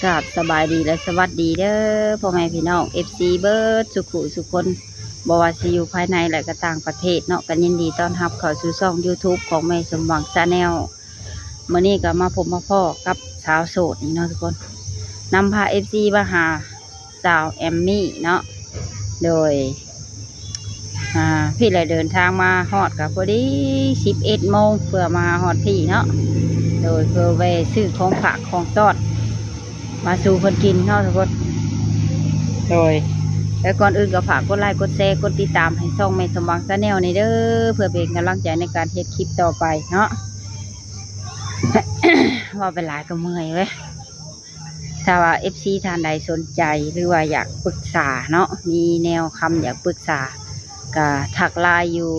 ກາບສະບາຍດີ ແລະ ສະຫວັດດີເດີ ພໍ່ແມ່ພີ່ນ້ອງ ເອັຟຊີ ເບິດສຸຂູສຸຄົນ ບໍ່ວ່າຊິຢູ່ພາຍໃນ ແລະ ກໍຕ່າງປະເທດເນາະ. ກໍຍິນດີຕ້ອນຮັບເຂົ້າສູ່ຊ່ອງ YouTube ຂອງແມ່ສົມຫວັງ Channel. ມື້ນີ້ກໍມາພົບມາພໍ້ກັບສາວໂສດອີກເນາະທຸກຄົນ, ນຳພາ ເອັຟຊີ ມາຫາສາວແອມມີ້ເນາະ. ໂດຍ ອ່າ ພີ່ແຫຼະ ເດີນທາງມາຮອດກໍພໍດີສິບເອັດໂມງ ເພື່ອມາຫາຮອດພີ່ເນາະ. ໂດຍ ເພື່ອແວ່ຊື້ຂອງຝາກຂອງຕ້ອນມາສູ່ເພິ່ນກິນເນາະທຸກຄົນ. ໂດຍ ແລະ ກ່ອນອື່ນກໍຝາກກົດໄລ ກົດແຊ ກົດຕິດຕາມໃຫ້ຊ່ອງແມ່ສົມຫວັງ Channel ນີ້ເດີ ເພື່ອເປັນກຳລັງໃຈໃນການເຮັດຄລິບຕໍ່ໄປເນາະ. ເວົ້າໄປຫຼາຍກໍເມື່ອຍເວີຍ. ຖ້າວ່າ ເອັຟຊີ ທ່ານໃດສົນໃຈ ຫຼືວ່າຢາກປຶກສາເນາະ ມີແນວຄຳຢາກປຶກສາ ກໍທັກ LINE ຢູ່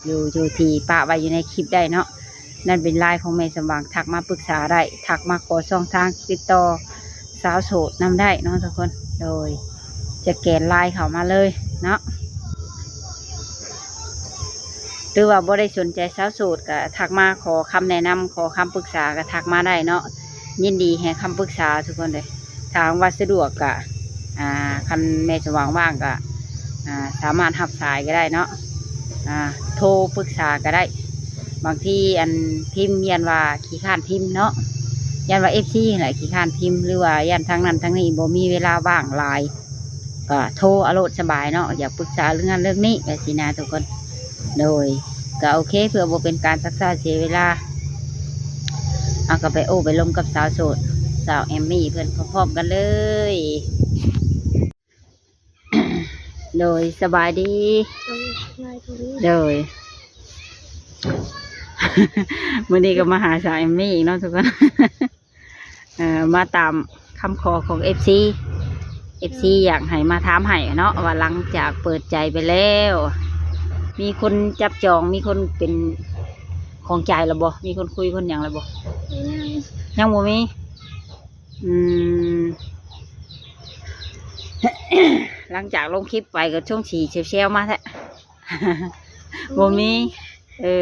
ຢູ່ ຢູ່ທີ່ປະໄວ້ຢູ່ໃນຄລິບໄດ້ເນາະ. ນັ້ນເປັນ LINE ຂອງແມ່ສົມຫວັງ ທັກມາປຶກສາໄດ້ ທັກມາຂໍຊ່ອງທາງຕິດຕໍ່ສາວໂສດນຳໄດ້ເນາະທຸກຄົນ. ໂດຍ ສະແກນ LINE ເຂົ້າມາເລີຍເນາະ. ຫຼືວ່າບໍ່ໄດ້ສົນໃຈສາວໂສດ ກໍທັກມາຂໍຄຳແນະນຳ ຂໍຄຳປຶກສາ ກໍທັກມາໄດ້ເນາະ. ຍິນດີໃຫ້ຄຳປຶກສາທຸກຄົນເລີຍ. ຖ້າຫາກວ່າສະດວກກໍ ອ່າ ຄັນແມ່ສະຫວ່າງວ່າງກໍ ອ່າ ສາມາດຮັບສາຍກໍໄດ້ເນາະ, ອ່າ ໂທປຶກສາກໍໄດ້. ບາງທີອັນພິມຢ້ານວ່າຂີ້ຄ້ານພິມເນາະ, ຢ້ານວ່າ ເອັຟຊີ ຫັ້ນແຫຼະຂີ້ຄ້ານພິມ ຫຼືວ່າຢ້ານທາງນັ້ນທາງນີ້ບໍ່ມີເວລາວ່າງຫຼາຍ ກໍໂທເອົາໂລດສະບາຍເນາະ, ຢາກປຶກສາເລື່ອງນັ້ນເລື່ອງນີ້ແບບຊີ້ນະທຸກຄົນ. ໂດຍ ກໍໂອເຄ ເພື່ອບໍ່ເປັນການຊັກຊ້າເສຍເວລາ ເຮົາກໍໄປໂອ້ໄປລົມກັບສາວໂສດ ສາວແອມມີ້ເພິ່ນພ້ອມໆກັນເລີຍ. ໂດຍ ສະບາຍດີ. ໂດຍ ສະບາຍດີ. ໂດຍ ມື້ນີ້ກໍມາຫາສາວແອມມີ້ອີກເນາະທຸກຄົນ. ເອີ ມາຕາມຄຳຂໍຂອງ ເອັຟຊີ ເອັຟຊີ ຢາກໃຫ້ມາຖາມໃຫ້ເນາະ ວ່າຫຼັງຈາກເປີດໃຈໄປແລ້ວ ມີຄົນຈັບຈອງ ມີຄົນເປັນຂອງໃຈແລ້ວບໍ່? ມີຄົນຄຸຍຄົນຫຍັງແລ້ວບໍ່? ຍັງ ຍັງບໍ່ມີ. ອືມ ຫຼັງຈາກລົງຄລິບໄປກໍຊົງຊິແຊວໆມາແທ້. ບໍ່ມີ. ເອີ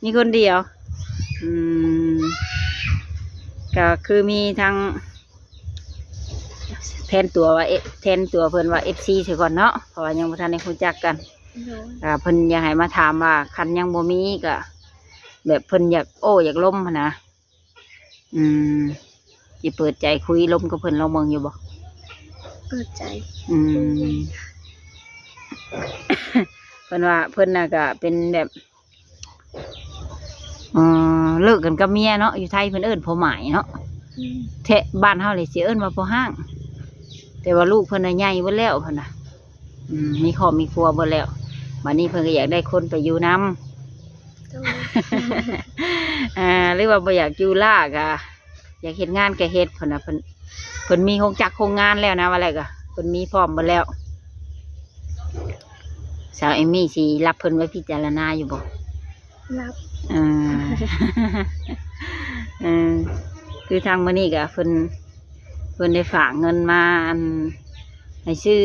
ມີຄົນດຽວ. ມີຄົນດຽວ. ອືມ ກໍຄືມີທັງແທນຕົວວ່າ ເອ ແທນຕົວເພິ່ນວ່າ ເອັຟຊີ ຊະກ່ອນເນາະ ເພາະວ່າຍັງບໍ່ທັນໄດ້ຮູ້ຈັກກັນ. ໂດຍ ກໍເພິ່ນຢາກໃຫ້ມາຖາມວ່າ ຄັນຍັງບໍ່ມີກໍແບບເພິ່ນຢາກໂອ້ຢາກລົມຫັ້ນນະ. ອືມ ຊິເປີດໃຈຄຸຍລົມກັບເພິ່ນລອງເບິ່ງຢູ່ບໍ່? ເປີດໃຈ. ອືມ ເພິ່ນວ່າເພິ່ນນະກະເປັນແບບ ເອີ ເລີກກັນກັບເມຍເນາະ, ຢູ່ໄທເພິ່ນເອີ້ນຜົວໝ້າຍເນາະ. ອືມ ແທ້ບ້ານເຮົານີ້ຊິເອີ້ນວ່າພໍ່ຮ້າງ, ແຕ່ວ່າລູກເພິ່ນນະໃຫຍ່ເບິດແລ້ວເພິ່ນນະ. ອືມ ມີຄອບມີຄົວເບິດແລ້ວ, ບາດນີ້ເພິ່ນກໍຢາກໄດ້ຄົນໄປຢູ່ນຳ. ໂດຍ ອ່າ ຫຼືວ່າບໍ່ຢາກຢູ່ລ້າ ກໍຢາກເຮັດງານກໍເຮັດ ເພິ່ນນະ. ເພິ່ນ ເພິ່ນມີໂຮງຈັກໂຮງງານແລ້ວນະ ວ່າແລ້ວກໍເພິ່ນມີພ້ອມເບິດແລ້ວ. ສາວເອມມີ້ຊິຮັບເພິ່ນໄວ້ພິຈາລະນາຢູ່ບໍ່? ຮັບ. ເອີ ເອີ ຄືທາງມື້ນີ້ກໍເພິ່ນ ເພິ່ນໄດ້ຝາກເງິນມາ ອັນ ໃຫ້ຊື້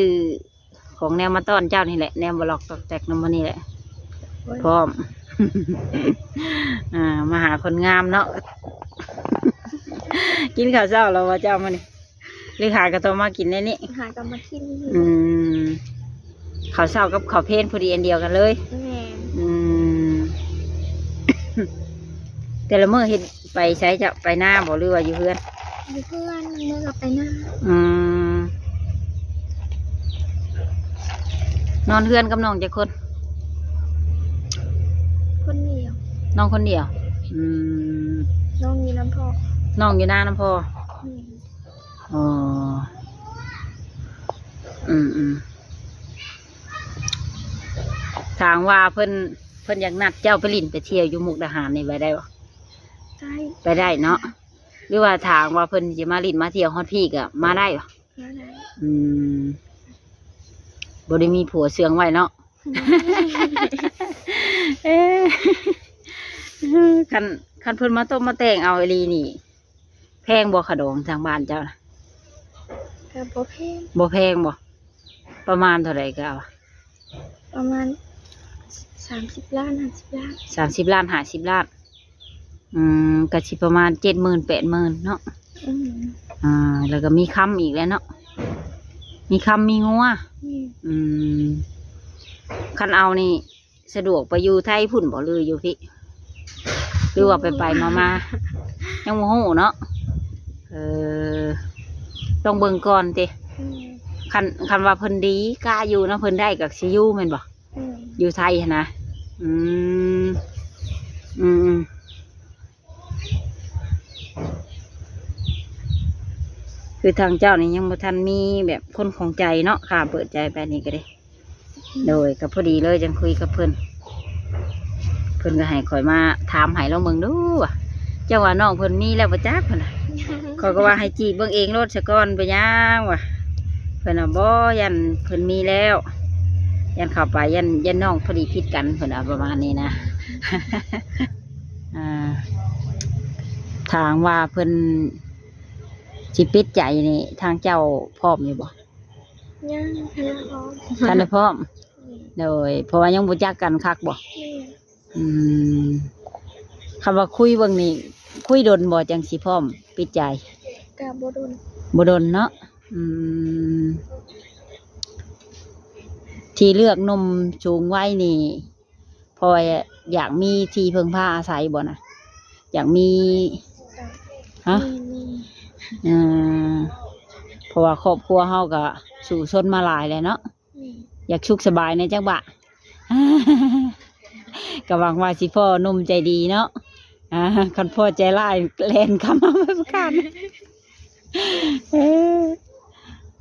ຂອງແນວມາຕ້ອນເຈົ້ານີ້ແຫຼະ, ແນວບໍ່ລັອກຕອກແຕກນຳມື້ນີ້ແຫຼະ. ໂອ້ຍ ພ້ອມ ອ່າ ມາຫາຄົນງາມເນາະ. ກິນເຂົ້າເຊົ້າແລ້ວບໍ່ເຈົ້າມື້ນີ້ ຫຼືຫາກະຕ້ອງມາກິນໃນນີ້? ຫາກະມາກິນ. ອືມ ເຂົ້າເຊົ້າກັບເຂົ້າເພນພໍດີອັນດຽວກັນເລີຍ. ແມ່ນ. ອືມ ແຕ່ລະມື້ເຮັດ ໄປໃສເຈົ້າ? ໄປນາບໍ່ ຫຼືວ່າຢູ່ເຮືອນ? ຢູ່ເຮືອນ, ບາງມື້ກໍໄປນາ. ອືມ ນອນເຮືອນກັບນ້ອງຈັກຄົນ? ຄົນດຽວ. ນ້ອງຄົນດຽວ. ອືມ ນ້ອງຢູ່ນຳພໍ່. ນ້ອງຢູ່ນານຳພໍ່? ແມ່ນ. ອໍ ອືມໆ ຖ້າຫາກວ່າເພິ່ນ ເພິ່ນຢາກນັດເຈົ້າໄປຫຼິ້ນໄປທ່ຽວຢູ່ມຸກດາຫານນີ້ ໄປໄດ້ບໍ່? ໄດ້. ໄປໄດ້ເນາະ. ຫຼືວ່າຖ້າຫາກວ່າເພິ່ນຊິມາຫຼິ້ນມາທ່ຽວຮອດພີ້ກໍມາໄດ້ບໍ່? ມາໄດ້. ອືມ ບໍ່ໄດ້ມີຜົວເຊື່ອງໄວ້ເນາະ. ເອີ ຄັນ ຄັນເພິ່ນມາຕົບມາແຕ່ງເອົາອີ່ຫຼີນີ້ ແພງບໍ່ ຄ່າດອງທາງບ້ານເຈົ້ານະ? ກໍບໍ່ແພງ. ບໍ່ແພງບໍ່? ປະມານເທົ່າໃດກໍເອົາ? ປະມານສາມສິບລ້ານ ຫ້າສິບລ້ານ. ສາມສິບລ້ານ ຫ້າສິບລ້ານ. ອືມ ກໍຊິປະມານເຈັດໝື່ນ ແປດໝື່ນເນາະ. ອືມ ອ່າ ແລ້ວກໍມີຄຳອີກແລ້ວເນາະ ມີຄຳມີງົວ. ອືມ ອືມ ຄັນເອົານີ້ ສະດວກໄປຢູ່ໄທພຸ້ນບໍ່ ຫຼືຢູ່ພີ້ ຫຼືວ່າໄປໆມາໆ ຍັງບໍ່ຮູ້ເນາະ. ເອີ ຕ້ອງເບິ່ງກ່ອນຕິ. ອືມ ຄັນ ຄັນວ່າເພິ່ນດີ ກ້າຢູ່ນຳເພິ່ນໄດ້ກໍຊິຢູ່ແມ່ນບໍ່? ອືມ ຢູ່ໄທຫັ້ນນະ. ອືມ ອືມ ຄືທາງເຈົ້ານີ້ຍັງບໍ່ທັນມີແບບຄົນຂອງໃຈເນາະ ຂ້າເປີດໃຈໄປນີ້ກໍໄດ້. ໂດຍ ກໍພໍດີເລີຍ ຈັ່ງຄຸຍກັບເພິ່ນ ເພິ່ນກໍໃຫ້ຂ້ອຍມາຖາມໃຫ້ລອງເບິ່ງດູວ່າ ເຈົ້າວ່ານ້ອງເພິ່ນມີແລ້ວບໍ່ຈັກ ເພິ່ນນະ. ຂ້ອຍກໍວ່າໃຫ້ຈີບເບິ່ງເອງໂລດຊະກ່ອນ ເປັນຫຍັງວະ ເພິ່ນວ່າ ບໍ່ ຢ້ານເພິ່ນມີແລ້ວ ຢ້ານເຂົ້າໄປ ຢ້ານ ຢ້ານນ້ອງພໍດີຜິດກັນ ເພິ່ນວ່າປະມານນີ້ນະ. ອ່າ ຖາມວ່າເພິ່ນຊິປິດໃຈນີ້ ທາງເຈົ້າພ້ອມຢູ່ບໍ່? ຍັງ ຍັງບໍ່ພ້ອມ ທັນໄດ້ພ້ອມ. ແມ່ນ ໂດຍ ເພາະວ່າຍັງບໍ່ຈັກກັນຄັກບໍ່? ແມ່ນ ອືມ ຄຳວ່າຄຸຍເບິ່ງນີ້ ຄຸຍດົນບໍ່ ຈັ່ງຊິພ້ອມປິດໃຈ? ກະບໍ່ດົນ ບໍ່ດົນເນາະ. ອືມ ທີ່ເລືອກໜຸ່ມສູງໄວນີ້ ເພາະວ່າຢາກມີທີ່ເພິ່ງພາອາໄສບໍ່ນະ? ຢາກມີ ຮະ? ມີ ມີ ເອີ ເພາະວ່າຄອບຄົວເຮົາກໍສູ້ຊົນມາຫຼາຍແລ້ວເນາະ. ແມ່ນ ຢາກສຸກສະບາຍແດ່ຈັກບາດ. ກໍຫວັງວ່າຊິພໍ້ໜຸ່ມໃຈດີເນາະ. ອ່າ ຄັນພໍ້ໃຈຮ້າຍແລ່ນເຂົ້າມາປະກາດ. ເອີ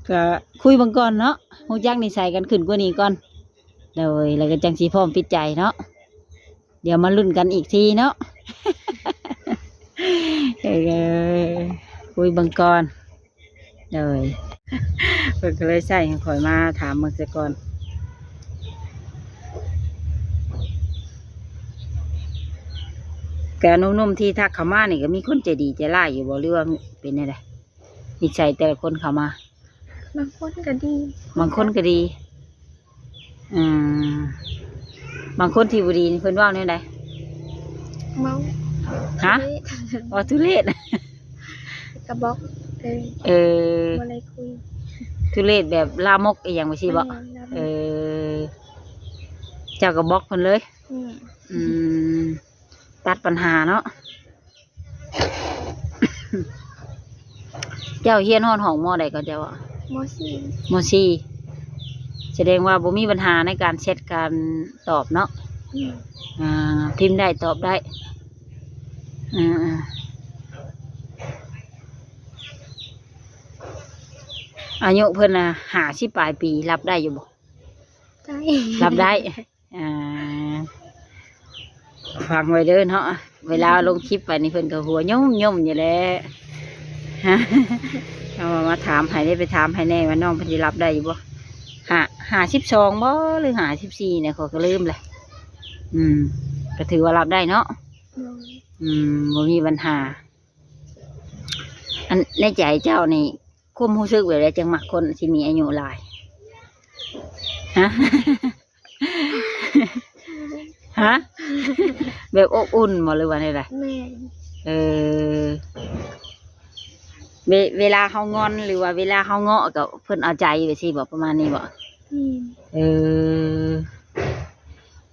ກໍຄຸຍເບິ່ງກ່ອນເນາະ ຮູ້ຈັກນິໄສກັນຂຶ້ນກວ່ານີ້ກ່ອນ. ໂດຍ ແລ້ວກໍຈັ່ງຊິພ້ອມປິດໃຈເນາະ. ດຽວມາລຸ້ນກັນອີກທີເນາະ. ເອີ ຄຸຍເບິ່ງກ່ອນ. ໂດຍ ເພິ່ນກໍເລີຍໃຊ້ໃຫ້ຂ້ອຍມາຖາມເບິ່ງຊະກ່ອນ. ກະໜຸ່ມໆທີ່ທັກເຂົ້າມານີ້ ກໍມີຄົນໃຈດີໃຈຮ້າຍຢູ່ບໍ່ ຫຼືວ່າເປັນແນວໃດ ນິໄສແຕ່ລະຄົນເຂົ້າມາ? ບາງຄົນກໍດີ ບາງຄົນກໍດີ. ອືມ ບາງຄົນທີ່ບໍ່ດີນີ້ເພິ່ນເວົ້າແນວໃດ? ເວົ້າ ຮະ? ທຸເລດ ເວົ້າທຸເລດ ກໍບລັອກ. ເອີ ເອີ ບໍ່ໄດ້ຄຸຍ. ທຸເລດແບບລາມົກອີ່ຫຍັງວ່າຊີ້ບໍ? ແມ່ນ ລາມົກ. ເອີ ເຈົ້າກໍບລັອກເພິ່ນເລີຍ. ອືມ ອືມ ຕັດປັນຫາເນາະ. ເຈົ້າຮຽນຮອດຫ້ອງ ມໍໃດກໍເຈົ້າ? ມໍສີ່ ມໍສີ່. ສະແດງວ່າບໍ່ມີບັນຫາໃນການແຊັດການຕອບເນາະ. ອືມ ອ່າ ພິມໄດ້ຕອບໄດ້. ອ່າ ອາຍຸເພິ່ນນະຫ້າສິບປາຍປີ ຮັບໄດ້ຢູ່ບໍ່? ໄດ້ ຮັບໄດ້. ອ່າ ຟັງໄວ້ເດີເນາະ ເວລາລົງຄລິບໄປນີ້ເພິ່ນກໍຫົວຍົ້ມໆຢູ່ແຫຼະ. ເອົາມາຖາມໃຫ້ເດ້ ໄປຖາມໃຫ້ແດ່ວ່ານ້ອງເພິ່ນຊິຮັບໄດ້ຢູ່ບໍ່? ຫ້າ ຫ້າສິບສອງບໍ່ ຫຼື ຫ້າສິບສີ່ນີ້ ຂ້ອຍກໍລືມແຫຼະ. ອືມ ກໍຖືວ່າຮັບໄດ້ເນາະ. ໂດຍ ອືມ ບໍ່ມີບັນຫາ. ອັນໃນໃຈເຈົ້ານີ້ ຄວາມຮູ້ສຶກແບບໃດຈຶ່ງມັກຄົນທີ່ມີອາຍຸຫຼາຍ? ຮະ? ຮະ? ແບບອົບອຸ່ນບໍ່ ຫຼືວ່າແນວໃດ? ແມ່ນ. ເອີ ເວ ເວລາເຮົາງອນ ຫຼືວ່າເວລາເຮົາເງາະ ກໍເພິ່ນເອົາໃຈ ແບບຊີ້ບໍ? ປະມານນີ້ບໍ? ແມ່ນ. ເອີ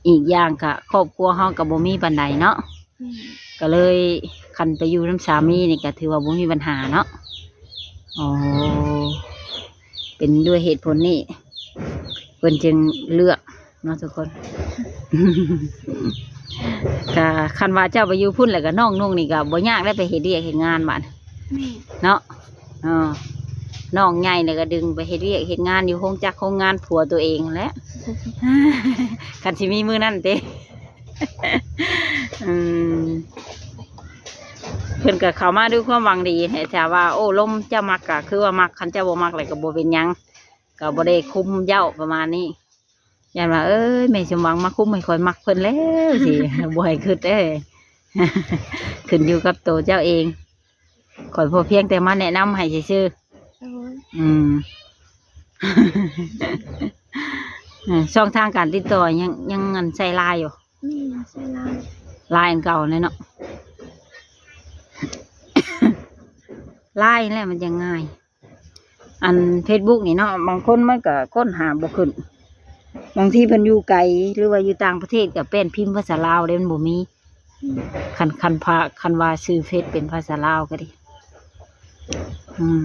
ອີກຢ່າງກະຄອບຄົວເຮົາກໍບໍ່ມີປານໃດເນາະ. ແມ່ນ. ກໍເລີຍ ຄັນໄປຢູ່ນຳສາມີນີ້ກໍຖືວ່າບໍ່ມີບັນຫາເນາະ. ອໍ ເປັນດ້ວຍເຫດຜົນນີ້ ເພິ່ນຈຶ່ງເລືອກເນາະທຸກຄົນ. ກະຄັນວ່າເຈົ້າໄປຢູ່ພຸ້ນແລ້ວກະນ້ອງນຸ່ງນີ້ກະບໍ່ຍາກໄດ້ໄປເຮັດວຽກເຮັດງານບາດ ແມ່ນ ເນາະ. ເອີ ນ້ອງໃຫຍ່ແລ້ວກໍດຶງໄປເຮັດວຽກເຮັດງານຢູ່ໂຮງຈັກໂຮງງານຜົວຕົວເອງຫັ້ນແຫຼະ ຄັນຊິມີມື້ນັ້ນຕິ. ອືມ ເພິ່ນກໍເຂົ້າມາດ້ວຍຄວາມຫວັງດີແຫຼະ ຖ້າວ່າໂອ້ລົມເຈົ້າມັກກໍຄືວ່າມັກ ຄັນເຈົ້າບໍ່ມັກແລ້ວກໍບໍ່ເປັນຫຍັງ ກໍບໍ່ໄດ້ຄຸມເຈົ້າປະມານນີ້. ຢ້ານວ່າ ເອີຍ ແມ່ສົມຫວັງມາຄຸມໃຫ້ຂ້ອຍມັກເພິ່ນແລ້ວ ຊິບໍ່ໃຫ້ຄຶດເດ້ ຂຶ້ນຢູ່ກັບໂຕເຈົ້າເອງ ຂ້ອຍພໍພຽງແຕ່ມາແນະນຳໃຫ້ຊື່ໆ. ໂດຍ. ອືມ ເອີ ຊ່ອງທາງການຕິດຕໍ່ຍັງ ຍັງອັນໃຊ້ LINE ຢູ່? ແມ່ນ ໃຊ້ LINE LINE ອັນເກົ່ານັ້ນເນາະ. ລາຍແຫຼະມັນຈັ່ງງ່າຍ. ອັນເຟສບຸກນີ້ເນາະ ບາງຄົນມັນກໍຄົ້ນຫາບໍ່ຂຶ້ນ ບາງທີເພິ່ນຢູ່ໄກ ຫຼືວ່າຢູ່ຕ່າງປະເທດກໍແປ້ນພິມພາສາລາວເດ້ ມັນບໍ່ມີ. ອືມ ຄັນ ຄັນພາ ຄັນວ່າຊື່ເຟສເປັນພາສາລາວກໍດີ. ອືມ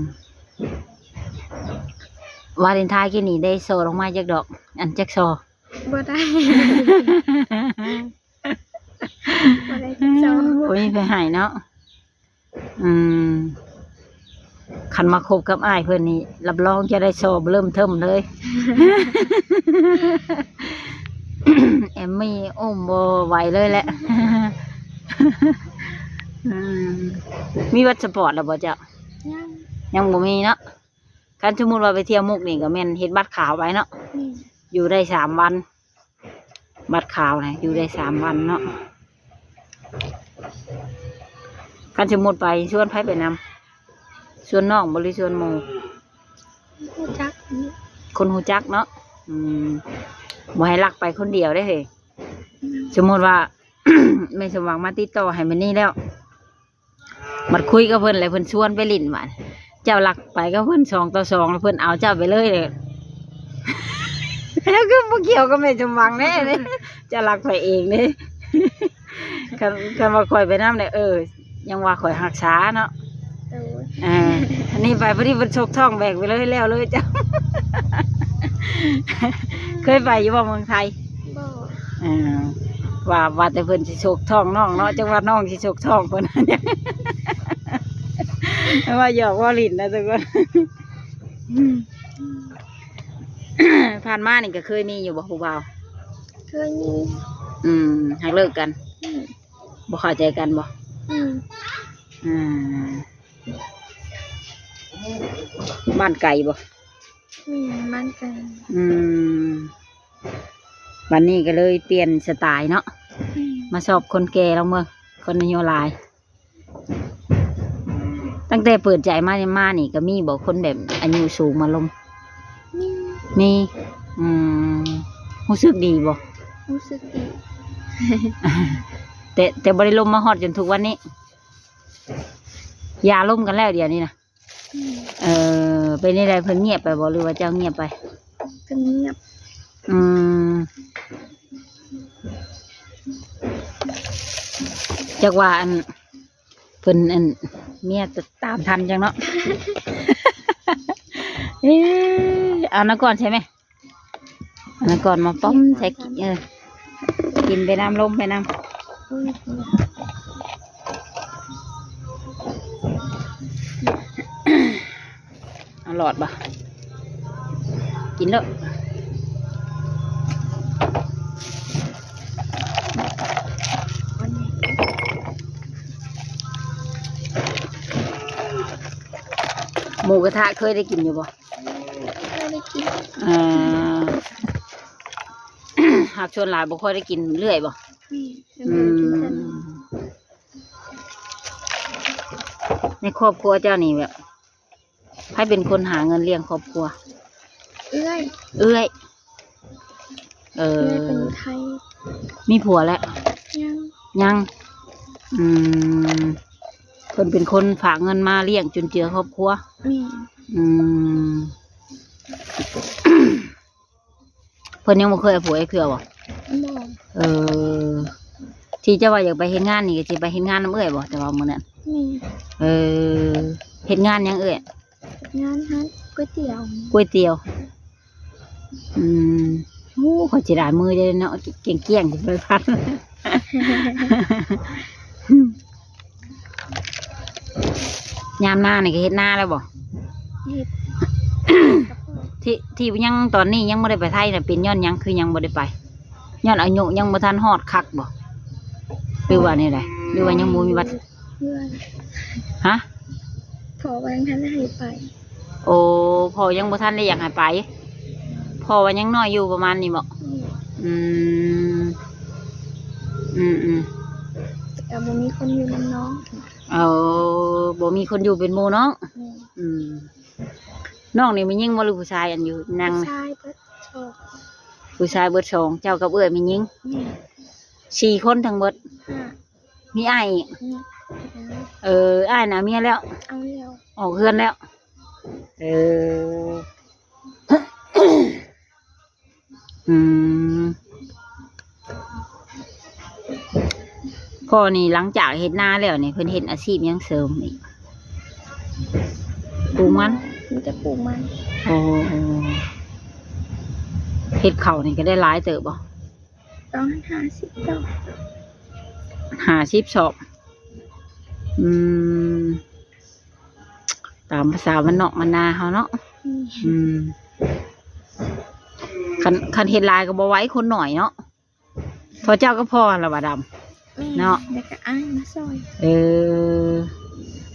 ວາເລນທາຍກີ້ນີ້ໄດ້ສໍດອກໄມ້ຈັກດອກ ອັນ ຈັກສໍ? ບໍ່ໄດ້ ບໍ່ໄດ້ຈັກສໍ. ໂອ້ຍ ໄປໃຫ້ເນາະ. ອືມ ຄັນມາຄົບກັບອ້າຍເພິ່ນນີ້ ຮັບຮອງຈະໄດ້ສໍເລີ່ມເທີມເລີຍ. ແອມມີ້ອຸ້ມບໍ່ໄຫວເລີຍແຫຼະ. ອືມ ມີບັດສະປອດແລ້ວບໍ່ເຈົ້າ? ຍັງ ຍັງບໍ່ມີເນາະ. ຄັນສົມມຸດວ່າໄປທ່ຽວມຸກນີ້ກໍແມ່ນເຮັດບັດຂາວໄປເນາະ. ແມ່ນ ຢູ່ໄດ້ສາມວັນ. ບັດຂາວນະ ຢູ່ໄດ້ສາມວັນເນາະ. ຄັນສົມມຸດໄປ ຊວນໃຜໄປນຳ? ຊວນນ້ອງບໍ່ ຫຼືຊວນໝູ່? ຮູ້ຈັກ ຄົນຮູ້ຈັກເນາະ. ອືມ ບໍ່ໃຫ້ລັກໄປຄົນດຽວເດ້ເຮີຍ. ອືມ ສົມມຸດວ່າ ແມ່ສົມຫວັງມາຕິດຕໍ່ໃຫ້ມື້ນີ້ແລ້ວ ບັດຄຸຍກັບເພິ່ນແລ້ວ ເພິ່ນຊວນໄປຫຼິ້ນ ບາດເຈົ້າລັກໄປກັບເພິ່ນສອງຕໍ່ສອງ ແລ້ວເພິ່ນເອົາເຈົ້າໄປເລີຍ ແລ້ວຄືບໍ່ກ່ຽວກັບແມ່ສົມຫວັງແດ່ ເຈົ້າລັກໄປເອງເດ້. ຄັນ ຄັນວ່າຂ້ອຍໄປນຳແລ້ວ ເອີ ຍັງວ່າຂ້ອຍຮັກສາເນາະ. ໂດຍ ເອີ ອັນນີ້ໄປພໍດີເພິ່ນຊົກທ້ອງແບກໄປເລີຍ ແລ້ວເລີຍເຈົ້າ. ເຄີຍໄປຢູ່ບໍ່ເມືອງໄທ? ບໍ່. ເອີ ວ່າ ວ່າແຕ່ເພິ່ນຊິຊົກທ້ອງນ້ອງເນາະ ຈັກວ່ານ້ອງຊິຊົກທ້ອງເພິ່ນ. ວ່າຫຍອກວ່າຫຼິ້ນນະທຸກຄົນ. ຜ່ານມານີ້ກໍເຄີຍມີຢູ່ບໍ່ຜູ້ບ່າວ? ເຄີຍມີ. ອືມ ຫາກເລີກກັນ. ອືມ ບໍ່ເຂົ້າໃຈກັນບໍ່? ອືມ ອືມ ບ້ານໄກບໍ່? ແມ່ນ ບ້ານໄກ. ອືມ ບັດນີ້ກໍເລີຍປ່ຽນສະໄຕເນາະ. ແມ່ນ ມາຊອບຄົນແກ່ລອງເບິ່ງ ຄົນອາຍຸຫຼາຍ. ຕັ້ງແຕ່ເປີດໃຈມານີ້ ມານີ້ກໍມີບໍ່ຄົນແບບອາຍຸສູງມາລົມ? ມີ. ມີ. ອືມ ຮູ້ສຶກດີບໍ່? ຮູ້ສຶກດີ. ແຕ່ ແຕ່ບໍ່ໄດ້ລົມມາຮອດຈົນທຸກວັນນີ້. ຢ່າລົມກັນແລ້ວດຽວນີ້ນະ. ອືມ ເອີ ເປັນຈັ່ງໃດ ເພິ່ນງຽບໄປບໍ່ ຫຼືວ່າເຈົ້າງຽບໄປ? ເພິ່ນງຽບ. ອືມ ຈັກວ່າອັນ ເພິ່ນອັນ ເມຍຕາມທັນຈັງເນາະ. ເອີ ເອົານະກ່ອນໃຊ່ໄໝ? ອັນນັ້ນກ່ອນ ມາປ້ອມໃສ່ ເອີ ກິນໄປນຳ ລົມໄປນຳ. ເອົາຫຼອດບໍ່? ກິນໂລດ. ໝູກະທະເຄີຍໄດ້ກິນຢູ່ບໍ່? ເຄີຍໄດ້ກິນ. ເອີ ຫາກສ່ວນຫຼາຍບໍ່ຄ່ອຍໄດ້ກິນເລື້ອຍບໍ່? ແມ່ນ. ອືມ ໃນຄອບຄົວເຈົ້ານີ້ແບບ ໃຜເປັນຄົນຫາເງິນລ້ຽງຄອບຄົວ? ເອື້ອຍ. ເອື້ອຍ. ເອີ ເອື້ອຍເປັນໄທ. ມີຜົວແລ້ວ? ຍັງ. ຍັງ. ອືມ ເພິ່ນເປັນຄົນຝາກເງິນມາລ້ຽງຈຸນເຈືອຄອບຄົວ. ແມ່ນ. ອືມ ເພິ່ນຍັງບໍ່ເຄີຍເອົາຜົວຈັກເທື່ອບໍ່? ບໍ່. ເອີ ທີ່ເຈົ້າວ່າຢາກໄປເຮັດງານນີ້ ກໍຊິໄປເຮັດງານນຳເອື້ອຍບໍ່ ແຕ່ວ່າມື້ນັ້ນ? ແມ່ນ. ເອີ ເຮັດງານຫຍັງເອື້ອຍ? ງານຮ້ານກ໋ວຍຕຽວ. ກ໋ວຍຕຽວ. ອືມ ໂອ້ ຂ້ອຍຊິໄດ້ມືເດ້ເນາະ ກ້ຽງໆ ຊິໄປພັນ. ຍາມນານີ້ກໍເຮັດນາແລ້ວບໍ່? ເຮັດ. ທີ່ ທີ່ຍັງ ຕອນນີ້ຍັງບໍ່ໄດ້ໄປໄທນະ ເປັນຍ້ອນຫຍັງ ຄືຍັງບໍ່ໄດ້ໄປ? ຍ້ອນອາຍຸຍັງບໍ່ທັນຮອດຄັກບໍ່ ຫຼືວ່າແນວໃດ? ຫຼືວ່າຍັງບໍ່ມີວັດ? ເພື່ອນ. ຮະ? ພໍ່ວ່າຍັງທັນໃຫ້ໄປ. ໂອ້ ພໍ່ຍັງບໍ່ທັນໄດ້ຢາກໃຫ້ໄປ. ພໍ່ວ່າຍັງນ້ອຍຢູ່ປະມານນີ້ບໍ? ອືມ ອືມ ອືມ ແຕ່ກໍບໍ່ມີຄົນຢູ່ນຳນ້ອງ. ເອີ ບໍ່ມີຄົນຢູ່ເປັນໝູ່ນ້ອງ. ແມ່ນ. ອືມ ນ້ອງນີ້ແມ່ນຍິງບໍ່ ຫຼືຜູ້ຊາຍ ອັນຢູ່ນັ່ງ? ຜູ້ຊາຍເບິດສອງ. ຜູ້ຊາຍເບິດສອງ ເຈົ້າກັບເອື້ອຍແມ່ນຍິງ? ແມ່ນ. ສີ່ຄົນທັງເບິດ? ຫ້າ. ມີອ້າຍອີກ? ມີ. ເອີ ອ້າຍນະເອົາເມຍແລ້ວ? ເອົາແລ້ວ. ອອກເຮືອນແລ້ວ. ເອີ ອືມ ພໍ່ນີ້ຫຼັງຈາກເຮັດນາແລ້ວນີ້ ເພິ່ນເຮັດອາຊີບຫຍັງເສີມອີກ? ປູກມັນ? ມີແຕ່ປູກມັນ. ໂອ້ ເຮັດເຂົ້ານີ້ກໍໄດ້ຫຼາຍເຕີບບໍ່? ຕ້ອງຫ້າສິບສອບ. ຫ້າສິບສອບ. ອືມ ຕາມພາສາບ້ານນອກບ້ານນາເຮົາເນາະ. ອືມ ອືມ ຄັນ ຄັນເຮັດຫຼາຍກໍບໍ່ໄຫວ ຄົນໜ້ອຍເນາະ. ເຂົາເຈົ້າກໍພໍລະວ່າດຳ ແມ່ນ ເນາະ ແລ້ວກໍອ້າຍມາຊ່ອຍ. ເອີ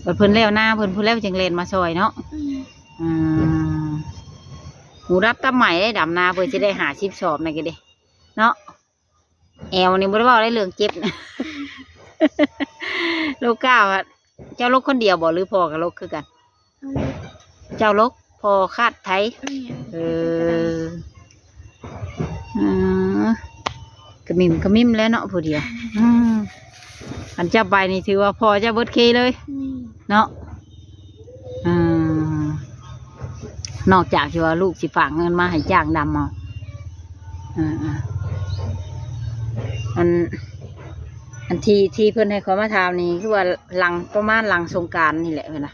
ບັດເພິ່ນແລ້ວນາເພິ່ນ ເພິ່ນແລ້ວຈຶ່ງແລ່ນມາຊ່ອຍເນາະ. ອືມ ອືມ ຫູດັບຕັບໄໝ້ເດ້ ດຳນາເພິ່ນຊິໄດ້ຫ້າສິບສອບນັ້ນກໍເດ້ເນາະ. ແອວນີ້ບໍ່ໄດ້ເວົ້າໄດ້ເລື່ອງເຈັບນະ. ລູກກ້າວ ເຈົ້າລົກຄົນດຽວບໍ່ ຫຼືພໍ່ກໍລົກຄືກັນ? ເຈົ້າລົກ ພໍ່ຄາດໄຖ. ແມ່ນ ເອີ ອືມ ຂະມິ້ມຂະມິ້ມແຫຼະເນາະ ຜູ້ດຽວ. ອືມ ອັນເຈົ້າໄປນີ້ຖືວ່າພໍ່ເຈົ້າເບິດເຄເລີຍ. ແມ່ນ ເນາະ. ອືມ ນອກຈາກທີ່ວ່າລູກຊິຝາກເງິນມາໃຫ້ຈ້າງດຳເອົາ. ເອີ ເອີ ອັນ ອັນທີ່ ທີ່ເພິ່ນໃຫ້ຂ້ອຍມາຖາມນີ້ ຄືວ່າຫຼັງ ປະມານຫຼັງສົງການນີ້ແຫຼະເພິ່ນວ່າ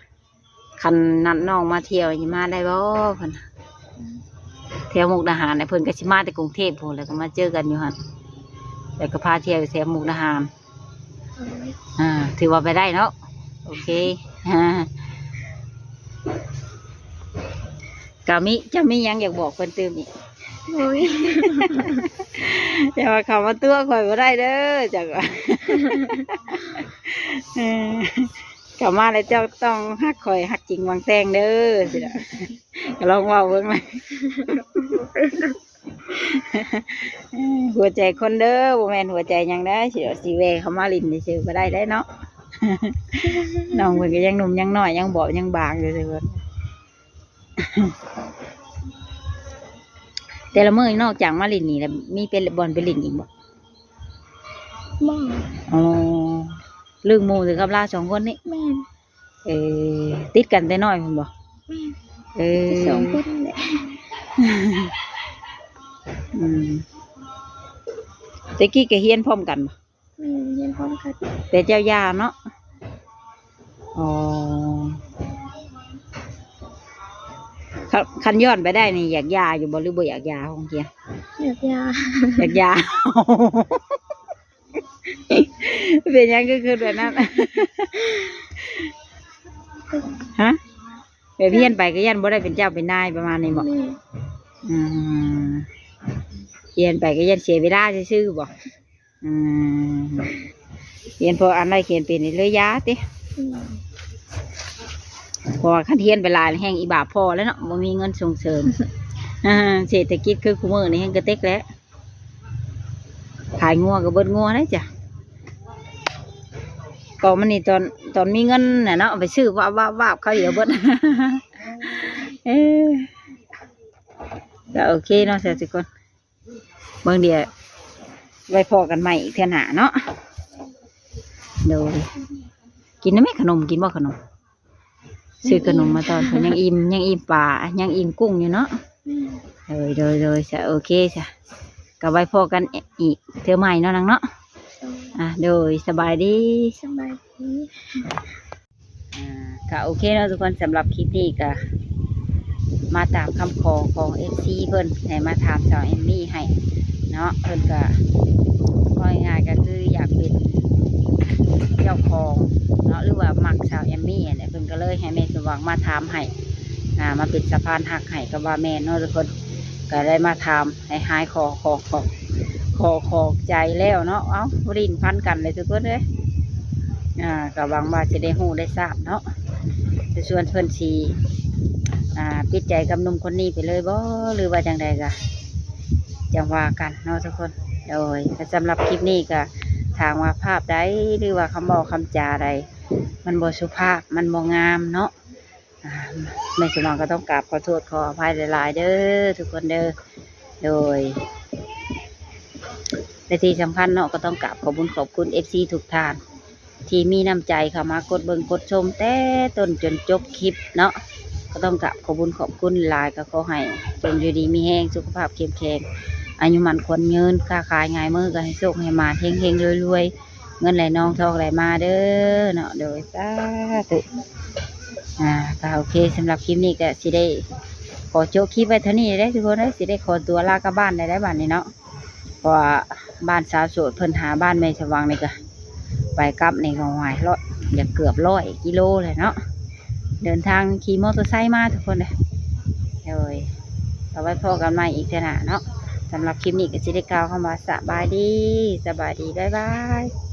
ຄັນນັດນ້ອງມາທ່ຽວຊິມາໄດ້ບໍ່ເພິ່ນ. ແຖວມຸກດາຫານນະ ເພິ່ນກໍຊິມາແຕ່ກຸງເທບພຸ້ນ ແລ້ວກໍມາເຈີກັນຢູ່ຫັ້ນ ແລ້ວກໍພາທ່ຽວແຖວມຸກດາຫານ. ໂດຍ ອ່າ ຖືວ່າໄປໄດ້ເນາະ. ໂອເຄ ກະມີ ເຈົ້າມີຫຍັງຢາກບອກເພິ່ນຕື່ມອີກ? ໂດຍ ຢ່າວ່າເຂົ້າມາຕົວະຂ້ອຍບໍ່ໄດ້ເດີ ຈັ່ງວ່າ ເອີ ເຂົ້າມາແລ້ວເຈົ້າຕ້ອງຮັກຂ້ອຍ ຮັກຈິງຫວັງແຕ່ງເດີ ຊີ້ນະ. ກໍລອງເວົ້າເບິ່ງນະ. ຫົວໃຈຄົນເດີ ບໍ່ແມ່ນຫົວໃຈຫຍັງໃດ໋ ຊິ ຊິແວ່ເຂົ້າມາຫຼິ້ນຊື່ໆກໍໄດ້ໄດ໋ເນາະ. ນ້ອງເພິ່ນກໍຍັງໜຸ່ມຍັງນ້ອຍ ຍັງບອບຍັງບາງຢູ່ເດີ. ແຕ່ລະມື້ນອກຈາກມາຫຼິ້ນນີ້ລະ ມີໄປບ່ອນໄປຫຼິ້ນອີກບໍ່? ບໍ່. ອໍ ລຶ້ງໝູ່ແຕ່ກັບລາວສອງຄົນນີ້? ແມ່ນ. ເອີ ຕິດກັນແຕ່ນ້ອຍພຸ້ນບໍ່? ແມ່ນ. ເອີ ແຕ່ສອງຄົນແຫຼະ. ອືມ ແຕ່ກີ້ກໍຮຽນພ້ອມກັນບໍ່? ແມ່ນ ຮຽນພ້ອມກັນ. ແຕ່ເຈົ້າຢ່າເນາະ? ອໍ ຄັນ ຄັນຍ້ອນໄປໄດ້ນີ້ ຢາກຢ່າຢູ່ບໍ່ ຫຼືບໍ່ຢາກຢ່າໂຮງຮຽນ? ຢາກຢ່າ. ຢາກຢ່າ. ເປັນຫຍັງຄືຄິດແບບນັ້ນ? ຮະ? ແບບຮຽນໄປກໍຢ້ານບໍ່ໄດ້ເປັນເຈົ້າເປັນນາຍປະມານນີ້ບໍ? ແມ່ນ. ອືມ ຮຽນໄປກໍຢ້ານເສຍເວລາຊື່ໆບໍ? ອືມ ຮຽນພໍອ່ານໄດ້ຂຽນເປັນນີ້ເລີຍຢ່າຕິ? ແມ່ນ. ເພາະວ່າຄັນຮຽນໄປຫຼາຍແຮ່ງອີບາບພໍແລ້ວເນາະ ບໍ່ມີເງິນສົ່ງເສີມ. ເສດຖະກິດຄືຄູ່ມື້ນີ້ແຮ່ງກະເຕັກແຫຼະ. ຂາຍງົວກໍເບິດງົວໄດ໋ຈ້ະ. ກໍມັນນີ້ຕອນ ຕອນມີເງິນນະເນາະ ໄປຊື້ວາບໆໆ ຄາວດຽວເບິດ. ເອີ ກໍໂອເຄເນາະ ສາທຸກຄົນ ເບິ່ງດຽວໄວ້ພໍ້ກັນໃໝ່ອີກເທື່ອໜ້າເນາະ. ໂດຍ ກິນນຳແມ່ ຂະໜົມ ກິນບໍ່ຂະໜົມ? ຊື້ຂະໜົມມາຕ້ອນເພິ່ນ ຍັງອີ່ມ ຍັງອີ່ມປາ ຍັງອີ່ມກຸ້ງຢູ່ເນາະ. ອືມ ໂດຍ ໂດຍ ໂດຍ ສະ ໂອເຄສະ ກໍໄວ້ພໍ້ກັນອີກເທື່ອໃໝ່ເນາະນາງເນາະ. ໂດຍ ອ່າ ໂດຍ ສະບາຍດີ ສະບາຍດີ. ອ່າ ກໍໂອເຄເນາະທຸກຄົນ ສຳລັບຄລິບນີ້ກໍມາຕາມຄຳຂໍຂອງເອັຟຊີເພິ່ນ ໃຫ້ມາຖາມສາວແອມມີໃຫ້ເນາະ. ເພິ່ນກໍ ເວົ້າງ່າຍໆ ກໍຄືຢາກເປັນເຈົ້າຂອງເນາະ ຫຼືວ່າມັກສາວແອມມີຫັ້ນແຫຼະ ເພິ່ນກໍເລີຍໃຫ້ແມ່ສົມຫວັງມາຖາມໃຫ້ ອ່າ ມາເປັນສະພານຮັກໃຫ້ ກໍວ່າແມ່ນເນາະທຸກຄົນ. ກໍໄດ້ມາຖາມໃຫ້ຫາຍຂໍ ຂໍ ຂໍ ຂໍຂອບໃຈແລ້ວເນາະ. ເອົ້າ ຫຼິ້ນພັນກັນເລີຍທຸກຄົນເອີຍ. ອ່າ ກໍຫວັງວ່າຊິໄດ້ຮູ້ໄດ້ຊາບເນາະ ຈະຊວນເພິ່ນຊິ ອ່າ ປິດໃຈກັບໜຸ່ມຄົນນີ້ໄປເລີຍບໍ່ ຫຼືວ່າຈັ່ງໃດ ກໍຈັ່ງວ່າກັນເນາະທຸກຄົນ. ໂດຍ ກໍສຳລັບຄລິບນີ້ກໍ ຖ້າວ່າພາບໃດ ຫຼືວ່າຄຳເວົ້າຄຳຈາໃດ ມັນບໍ່ສຸພາບ ມັນບໍ່ງາມເນາະ ອ່າ ແມ່ສົມຫວັງກໍຕ້ອງກາບຂໍໂທດຂໍອະໄພຫຼາຍໆເດີທຸກຄົນເດີ. ໂດຍ ແລະທີ່ສຳຄັນເນາະ ກໍຕ້ອງກາບຂອບບຸນຂອບຄຸນເອັຟຊີທຸກທ່ານ ທີ່ມີນ້ຳໃຈເຂົ້າມາກົດເບິ່ງກົດຊົມແຕ່ຕົ້ນຈົນຈົບຄລິບເນາະ ກໍຕ້ອງກາບຂອບບຸນຂອບຄຸນຫຼາຍ ກໍຂໍໃຫ້ຈົ່ງຢູ່ດີມີແຮງ ສຸຂະພາບເຂັ້ມແຂງ ອາຍຸໝັ້ນຂວັນຍືນ ຄ້າຂາຍງ່າຍມື ກໍໃຫ້ໂຊກໃຫ້ໝານ ເຮັງໆ ລວຍໆ ເງິນໄຫຼນອງທອງໄຫຼມາເດີເນາະ ໂດຍ ສາທຸ. ອ່າ ກໍໂອເຄ ສຳລັບຄລິບນີ້ກໍຊິໄດ້ຂໍໂຈະຄລິບໄວ້ເທົ່ານີ້ເດ້ທຸກຄົນເອີຍ ຊິໄດ້ຂໍຕົວລາກັບບ້ານໄດ້ແລ້ວບາດນີ້ເນາະ ເພາະວ່າບ້ານສາວໂສດເພິ່ນຫາບ້ານແມ່ສະຫວ່າງນີ້ກໍໄປກັບນີ້ກໍຫວາຍເລາະ ຢາກເກືອບຮ້ອຍກິໂລແຫຼະເນາະ ເດີນທາງຂີ່ມໍເຕີໄຊມາທຸກຄົນເອີຍ ໂດຍ ເອົາໄວ້ພໍ້ກັນໃໝ່ອີກເທື່ອໜ້າເນາະ ສຳລັບຄລິບນີ້ກໍຊິໄດ້ກ່າວຄຳວ່າສະບາຍດີ ສະບາຍດີ ບາຍບາຍ.